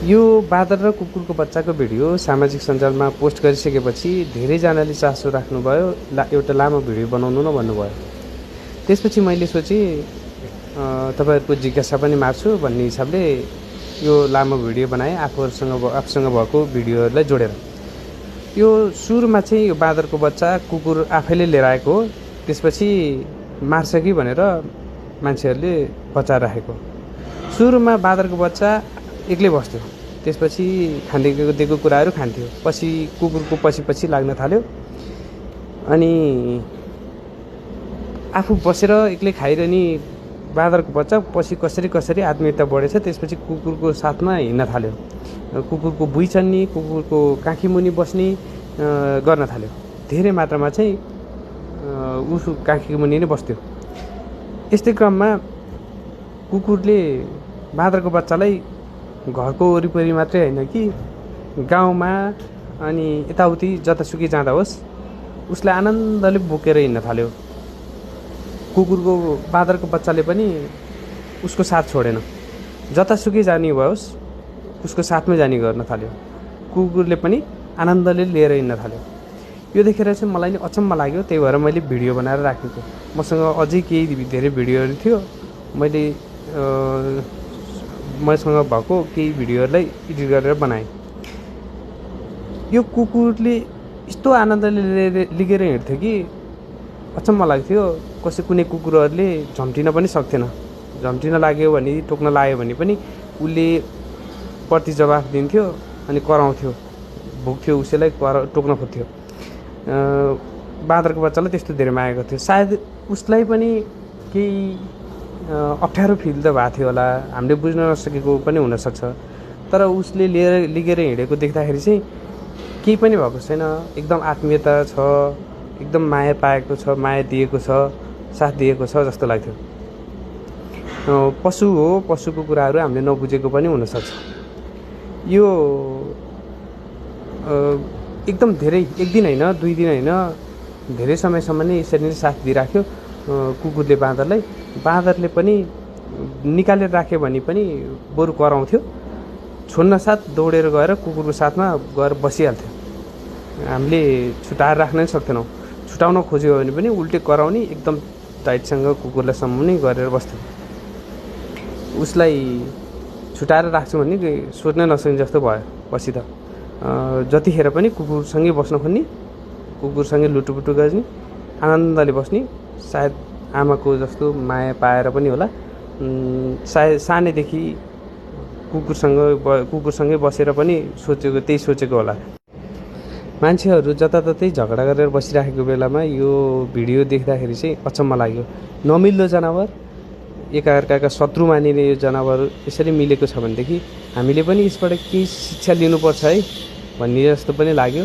यो बाँदर र कुकुरको बच्चाको भिडियो सामाजिक सञ्जालमा पोस्ट गरिसकेपछि धेरैजनाले चासो राख्नुभयो, एउटा लामो भिडियो बनाउनु न भन्नुभयो। त्यसपछि मैले सोचेँ तपाईँहरूको जिज्ञासा पनि मार्छु भन्ने हिसाबले यो लामो भिडियो बनाएँ, आफूसँग भएको भिडियोहरूलाई जोडेर। यो सुरुमा चाहिँ यो बाँदरको बच्चा कुकुर आफैले लिएर आएको हो, त्यसपछि मार्छ कि भनेर मान्छेहरूले बचाएर राखेको। सुरुमा बाँदरको बच्चा एक्लै बस्थ्यो, त्यसपछि दिएको कुराहरू खान्थ्यो, पछि कुकुरको पछि लाग्न थाल्यो। अनि आफू बसेर एक्लै खाइरहने बाँदरको बच्चा पछि कसरी आत्मीयता बढेछ, त्यसपछि कुकुरको साथमा हिँड्न थाल्यो, कुकुरको भुइँ चन्ने, कुकुरको काखी मुनि बस्ने गर्न थाल्यो। धेरै मात्रामा चाहिँ उसको काखी मुनि नै बस्थ्यो। यस्तै क्रममा कुकुरले बाँदरको बच्चालाई घरको वरिपरि मात्रै होइन कि गाउँमा अनि यताउति जतासुकै जाँदा होस् उसलाई आनन्दले बोकेर हिँड्न थाल्यो। कुकुरको बाँदरको बच्चाले पनि उसको साथ छोडेन, जतासुकै जाने भयोस् उसको साथमै जाने गर्न थाल्यो। कुकुरले पनि आनन्दले लिएर हिँड्न थाल्यो। यो देखेर चाहिँ मलाई नि अचम्म लाग्यो, त्यही भएर मैले भिडियो बनाएर राखेको। मसँग अझै केही धेरै भिडियोहरू थियो, मसँग भएको केही भिडियोहरूलाई एडिट गरेर बनाएँ। यो कुकुरले यस्तो आनन्दले लिएर हिँड्थ्यो कि अचम्म लाग्थ्यो। कुनै कुकुरहरूले झम्टिन पनि सक्थेन, झम्टिन लाग्यो भने, टोक्न लाग्यो भने पनि उसले प्रति जवाफ दिन्थ्यो अनि कराउँथ्यो, भुक्थ्यो, उसैलाई टोक्न खोज्थ्यो। बाँदरको बच्चालाई त्यस्तो धेरै माया गर्थ्यो। सायद उसलाई पनि केही अप्ठ्यारो फिल त भएको थियो होला, हामीले बुझ्न नसकेको पनि हुनसक्छ। तर उसले लिएर हिँडेको देख्दाखेरि चाहिँ केही पनि भएको छैन, एकदम आत्मीयता छ, एकदम माया पाएको छ, माया दिएको छ, साथ दिएको छ जस्तो लाग्थ्यो। पशु हो, पशुको कुराहरू हामीले नबुझेको पनि हुनसक्छ। यो एकदम धेरै, एक दिन होइन, 2 दिन होइन, धेरै समयसम्म नै यसरी नै साथ दिइराख्यो कुकुरले बाँदरलाई। बाँदरले पनि निकालेर राख्यो भने पनि बरु कराउँथ्यो, छोड्न साथ दौडेर गएर कुकुरको साथमा गएर बसिहाल्थ्यो। हामीले छुटाएर राख्न नै सक्दैनौँ, छुटाउन खोज्यो भने पनि उल्टे कराउने, एकदम टाइटसँग कुकुरलाई सम्झाउने गरेर बस्थ्यो। उसलाई छुटाएर राख्छु भने सोच्न नसक्ने जस्तो भयो। पछि त जतिखेर पनि कुकुरसँगै बस्न खोज्ने, कुकुरसँगै लुटुपुटु गर्ने, आनन्दले बस्ने। सायद आमाको जस्तो माया पाएर पनि होला, सायद सानैदेखि कुकुरसँगै बसेर पनि त्यही सोचेको होला। मान्छेहरू जताततै झगडा गरेर बसिराखेको बेलामा यो भिडियो देख्दाखेरि चाहिँ अचम्म लाग्यो। नमिल्दो जनावर, एकाअर्काका शत्रु मानिने यो जनावर यसरी मिलेको छ भनेदेखि हामीले पनि यसबाट केही शिक्षा लिनुपर्छ है भन्ने जस्तो पनि लाग्यो।